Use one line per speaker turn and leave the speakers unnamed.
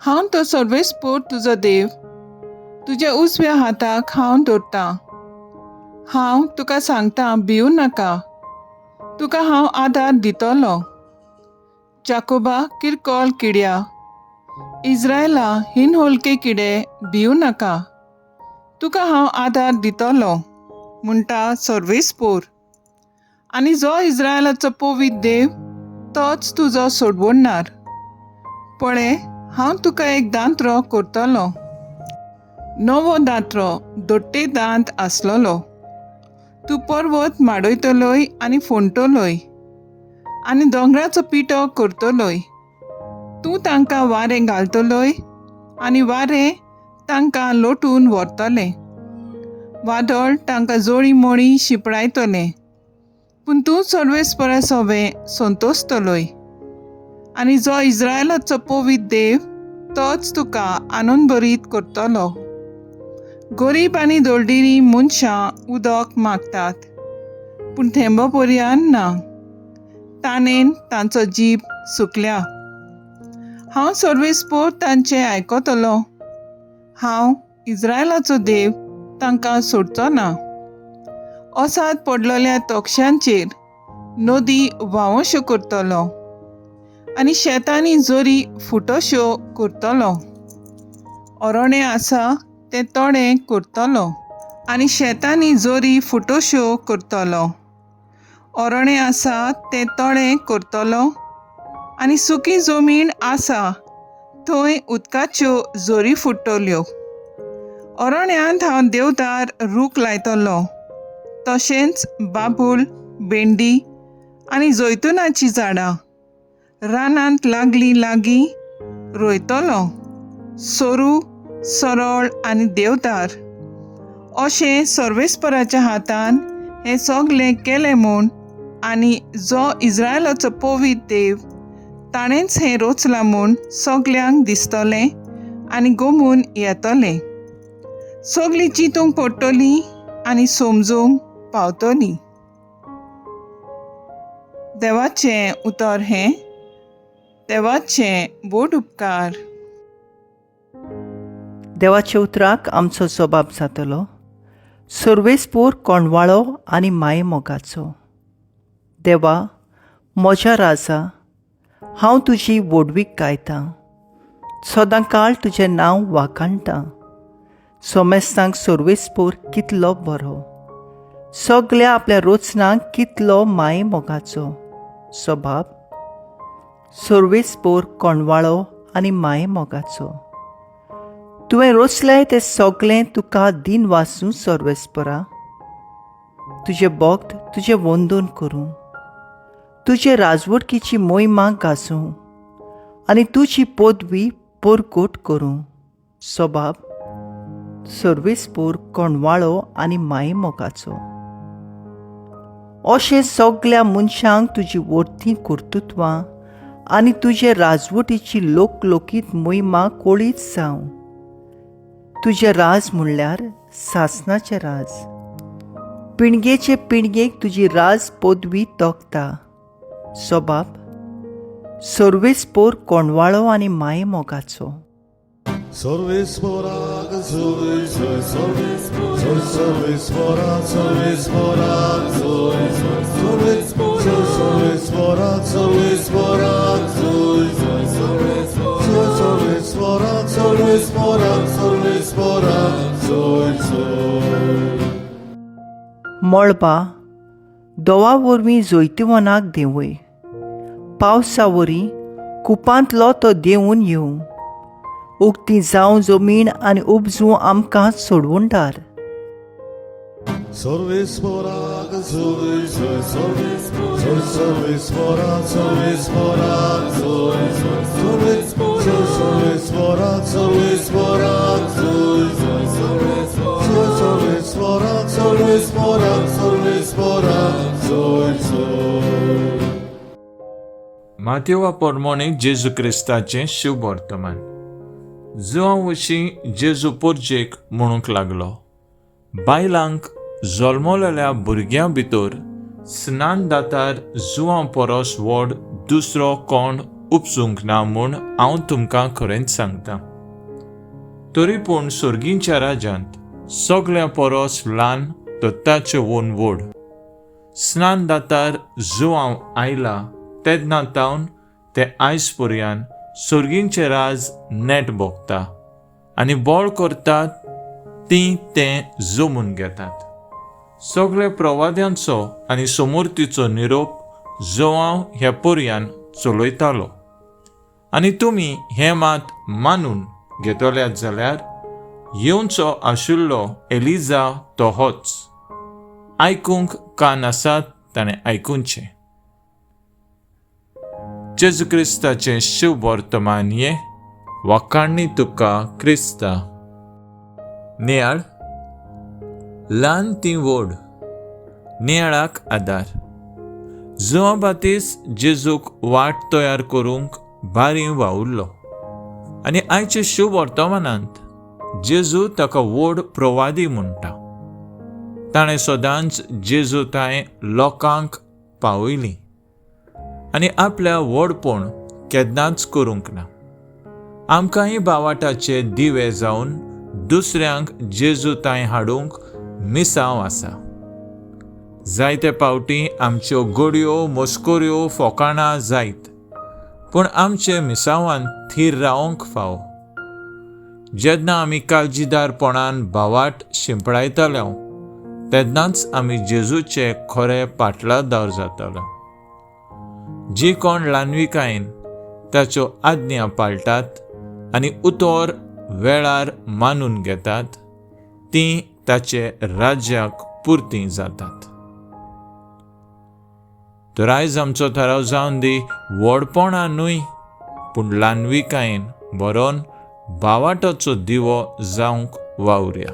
हांव तो सर्वेस्पोर तुजो देव, तुज्या उजव्या हाताक हांव धरतां. हांव तुका सांगता, भिवू नाका, तुका हांव आदार दितलो. जाकोबा किरकोळ किड्या, इज्रायला हिनहोलके किडे, भिवू नाका, तुका हांव आदार दितलो, म्हणटा सर्वेस्पोर. आनी जो इज्रायलाचो पवित्र देव तोच तुजो सोडवणणार. पळय, हांव तुका एक दांत्रो करतलो, नवो दांत्रो, दोट्टे दांत आसलेलो. तूं पर्वत माडयतलोय आनी फोंडटलोय आनी दोंगराचो पिठो करतलोय. तूं तांकां वारें घालतलोय आनी वारें तांकां लोटून व्हरतलें. वादळ तांकां जोळी मोळी शिंपडायतलें. पूण तूं सर्वेस्परा सोबें संतोसतलोय आनी जो इज्रायलाचो पवित्र देव तोच तुका आनंदभरीत करतलो. गरीब आनी दळडिरी मनशां उदक मागतात, पूण थेंबो पर्यान ना. ताणेन तांचो जीब सुकल्या. हांव सर्वेस्पोर तांचें आयकतलो. हांव इज्रायलाचो देव तांकां सोडचो ना. असाद पडलेल्या तोक्षांचेर नदी व्हांवश्यो करतलो आनी शेतांनी जोरी फुटोश्यो करतलो. अरणें आसा तें तोणें करतलो आनी शेतांनी जोरी फुटोश्यो करतलो. अरणें आसा तें तळें करतलो आनी सुकी जमीन आसा थंय उदकाच्यो जोरी फुट्टल्यो. अरण्यांत हांव देवदार रूख लायतलो, तशेंच बाबूल, भेंडी आनी जैतुनाचीं झाडां रानांत लागलीं लागीं रोयतलो. सोरू, सरळ आनी देवदार अशें सर्वेस्पराच्या हातान हें सगलें केलें म्हूण आनी जो इज्रायलाचो पवित्र देव ताणेंच हें रचलां म्हूण सगल्यांक दिसतलें आनी गोमून येतलें. सगलीं चिंतूंक पडटलीं आनी समजूंक पावतलीं. देवाचें उतर हें. देवाचें व्हड उपकार.
देवाच्या उतराक आमचो जबाब जातलो, सर्वेस्पोर कोंडवाळो आनी मायेमोगाचो. देवा म्हज्या राजा, हांव तुजी व्हडवीक गायतां, सदां काळ तुजें नांव वाखाणटां. सोमेस्तांक सर्वेस्पोर कितलो बरो, सगल्या आपल्या रोचनांक कितलो मायेमोगाचो. स्वभाव सर्वेस्पोर कोंडवाळो आनी मायेमोगाचो. तुवें रोचलें तें सगलें तुका दिन वासूं सर्वेस्परा. तुजें भक्त तुजें वंदन करूं, तुजे राजवटकीची मोहिमा गाजूं आनी तुजी पदवी परकोट करूं. स्वभाव सर्वेस्पोर कोंडवाळो आनी मायेमोगाचो. अशें सगल्या मनशांक तुजी वरतीं कर्तृत्वां आनी तुजे राजवटीची लोकलोकीत मोहिमा कळीत जावं. तुजें राज म्हणल्यार सासनाचें राज, पिणगेचे पिणगेक तुजी राज पदवी तोखता. स्वभाव सर्वेस्पोर कोंडवाळो आनी मायेमोगाचो.
सर्वेस्पोराक जोय जोय, जोय सर्वेस्पोरा, सर्वेस्पोराक जोय जोय, जोय सर्वेस्पोरा, सर्वेस्पोराक जोय जोय, जोय सर्वेस्पोरा, सर्वेस्पोराक, सर्वेस्पोराक जोय जोय.
मळबा दोवा वरवीं जैतिवनाक देंवय, पावसा वरी कुपांतलो तो देंवून येवं. उक्ती जावं जमीन आनी उपजूं आमकां सोडवणदार.
सर्वेस्पोराक जोय जोय, जोय सर्वेस्पोरा, सर्वेस्पोराक जोय जोय, जोय सर्वेस्पोरा, सर्वेस्पोराक जोय जोय, जोय सर्वेस्पोरा, सर्वेस्पोराक, सर्वेस्पोराक जोय जोय.
मातेवा पोरमोणे जेजू क्रिस्ताचें शुभ वर्तमान. जुवां वशीं जेजू पोरजेक म्हणूंक लागलो, बायलांक जल्मलेल्या भुरग्यां भितर स्नान दातार जुवां परस व्हड दुसरो कोण उपसूंक ना म्हूण हांव तुमकां खरेंच सांगतां. तरी पूण सर्गींच्या राज्यांत सगळ्या परस ल्हान तर ताचे वोन व्हड. स्नान दातार जुवांव आयला तेन्ना तावन ते आयज पर्यान सर्गींचें राज नेट भोगता आनी बळ करतात तीं तें जमून घेतात. सगळे प्रवाद्यांचो आनी समूर्तीचो निरोप जुवांव ह्या पर्यान चलयतालो आनी तुमी हें मात मानून घेतल्यात जाल्यार येवचो आशिल्लो एलिजा तो होच. आयकूंक कान आसात ताणें आयकुचें. जेजू क्रिस्ताचें शिव वर्तमान हें वाखाणणी तुका क्रिस्ता. नियाळ ल्हान ती व्हड नियाळाक आदार. जुवां बातीस जेजूक वाट तयार करूंक बारी वावुरलो आनी आयचे शुभ वर्तमानांत जेजू ताका व्हड प्रवादी म्हणटा. ताणें सदांच जेजू तांय लोकांक पावयली आनी आपल्या व्हडपण केन्नाच करूंक ना. आमकांय बावाटाचे दिवे जावन दुसऱ्यांक जेजू तांय हाडूंक मिसांव आसा. जायते पावटी आमच्यो गोडयो मस्कऱ्यो फोकाणां जायत पूण आमचे मिसांवान थीर रावंक फावो. जेन्ना आमी काळजीदारपणान भावाट शिंपडायतले तेन्नाच आमी जेजूचे खरे पाटलादार जातले. जी कोण ल्हानविकायेन ताच्यो आज्ञा पाळटात आनी उतर वेळार मानून घेतात तीं ताचे राज्याक पुरतीं जातात. तर आयज आमचो थाराव जावन दी व्हडपणां न्हय पूण ल्हानविकायेन बरोवन भावाटाचो दिवो जावंक वावुरया.